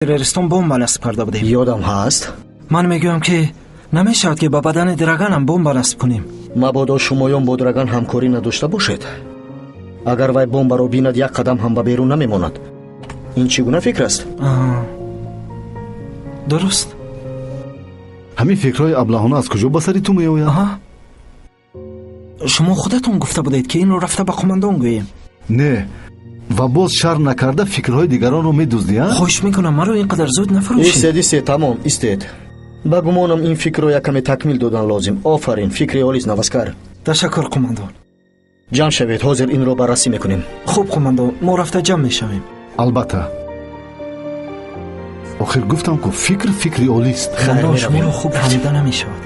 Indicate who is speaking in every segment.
Speaker 1: Террористон бомба насб карда будем.
Speaker 2: Ёдам ҳаст.
Speaker 1: Ман мегӯям, ки намешавад, ки ба бадани Драганам бомба насб кунем.
Speaker 2: Мабодо шумоён бо Драган ҳамкорӣ надошта бошед. Агар вай бомбаро бинад, як қадам ҳам ба берун намемонад. Ин чӣ гуна фикр аст?
Speaker 1: Дуруст.
Speaker 3: Ҳамин фикрҳои аблаҳона аз куҷо ба сари ту меояд?
Speaker 1: Шумо худатон гуфта будед, ки инро рафта ба қумандон гӯем.
Speaker 3: Не, ва боз шарм накарда фикрҳои дигаронро медуздӣ, а?
Speaker 1: Хоҳиш мекунам, маро ин қадар зуд нафурӯшед.
Speaker 2: Истед, истед, тамом, истед. Ба гумонам, ин фикрро як каме такмил додан лозим. Офарин, фикри олист, наваскар.
Speaker 1: Ташаккур, қумандон.
Speaker 2: Ҷамъ шавед, ҳозир инро баррасӣ мекунем.
Speaker 1: Хуб, қумандон, мо рафта ҷамъ мешавем.
Speaker 3: Албатта. Охир гуфтам, ку фикр фикри олист.
Speaker 1: Қумандон, шуморо хуб фаҳмида намешавад.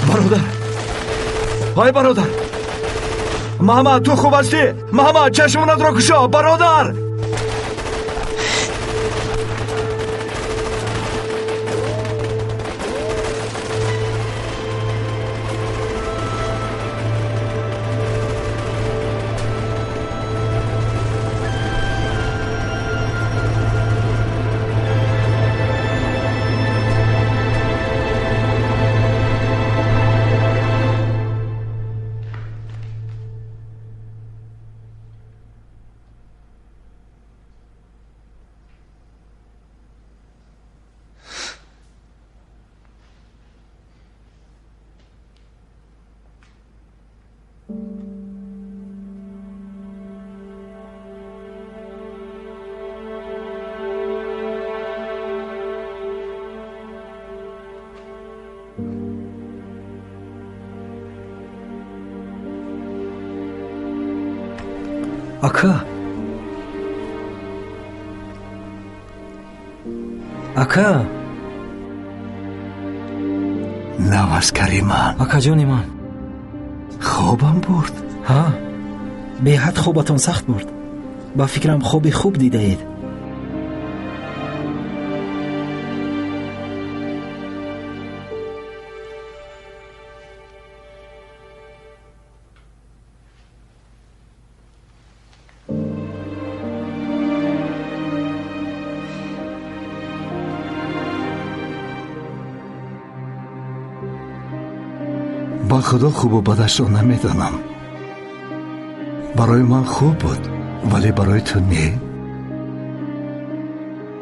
Speaker 4: Бародар, ҳай бародар, Маҳмад, ту хуб ҳастӣ? Маҳмад, чашмонатро кушо, бародар.
Speaker 1: Ака, ака.
Speaker 4: Наваскари ман.
Speaker 1: Акаҷони ман.
Speaker 4: Хобам бурд.
Speaker 1: Ҳа, беҳад хобатон сахт бурд. Ба фикрам, хоби хуб дидаед.
Speaker 4: Ба худо, хубу бадашро намедонам. Барои ман хуб буд, вале барои ту не.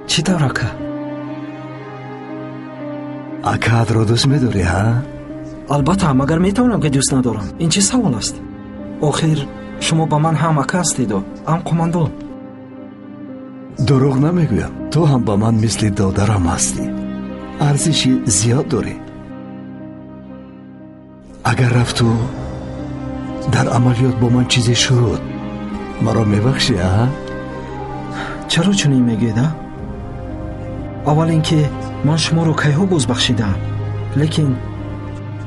Speaker 1: Чӣ тавр, ака?
Speaker 4: Акаатро дӯст медорӣ, ҳа?
Speaker 1: Албатта, магар метавонам, ки дӯст надорам? Ин чӣ савол аст? Охир шумо ба ман ҳам ака ҳастеду, ҳам қумандон.
Speaker 4: Дурӯғ намегӯям, ту ҳам ба ман мисли додарам ҳастӣ. Арзиши зиёд дорӣ. Агар рафту дар амалиёт бо ман чизе шуд, маро мебахшӣ, а?
Speaker 1: Чаро чунин мегӯед, а? Аввал ин ки ман шуморо кайҳо боз бахшидаам, лекин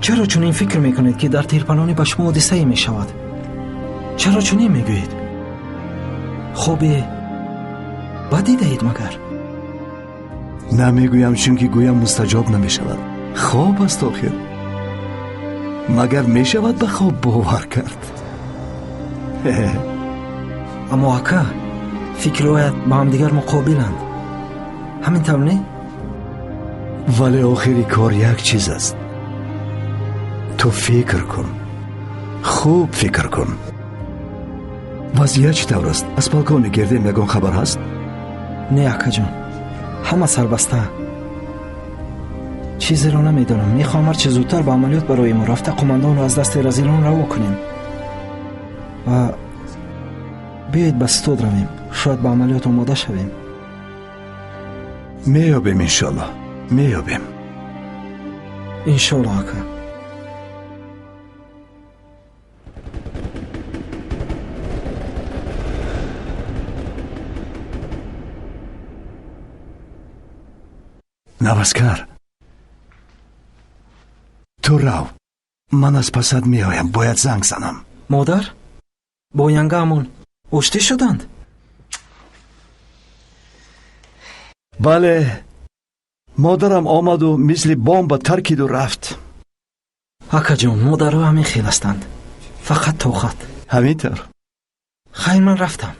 Speaker 1: чаро чунин фикр мекунед, ки дар тирпалонӣ ба шумо ҳодисае мешавад? Чаро чунин мегӯед? Хобе бад дидаед магар?
Speaker 4: Намегӯям, чунки гӯям мустаҷоб намешавад. Хоб аст охир. Магар мешавад ба хоб бовар кард?
Speaker 1: Аммо ака, фикрҳоят ба ҳамдигар муқобиланд. Ҳамин тавр, не?
Speaker 4: Вале охири кор як чиз аст. Ту фикр кун, хуб фикр кун. Вазъият чӣ тавр аст? Аз полковник Гердем ягон хабар ҳаст?
Speaker 1: Не, акаҷон, ҳама сарбаста. Чизеро намедонам. Мехоҳам ҳарчи зудтар ба амалиёт бароему, рафта қумандонро аз дасти разилон раво кунем. Ва Биёед ба стод равем, шояд ба амалиёт омода шавем.
Speaker 4: Меёбем, иншоалло, меёбем.
Speaker 1: Иншоалло, ака.
Speaker 4: Наваскар, ту рав, ман аз пасат меоям, бояд занг занам.
Speaker 1: Модар бо янгаамон оштӣ шуданд?
Speaker 4: Бале, модарам омаду мисли бомба таркиду рафт.
Speaker 1: Акаҷон, модаро ҳамин хел ҳастанд, фақат тоқат.
Speaker 4: Ҳамин тавр.
Speaker 1: Хайр, ман рафтам.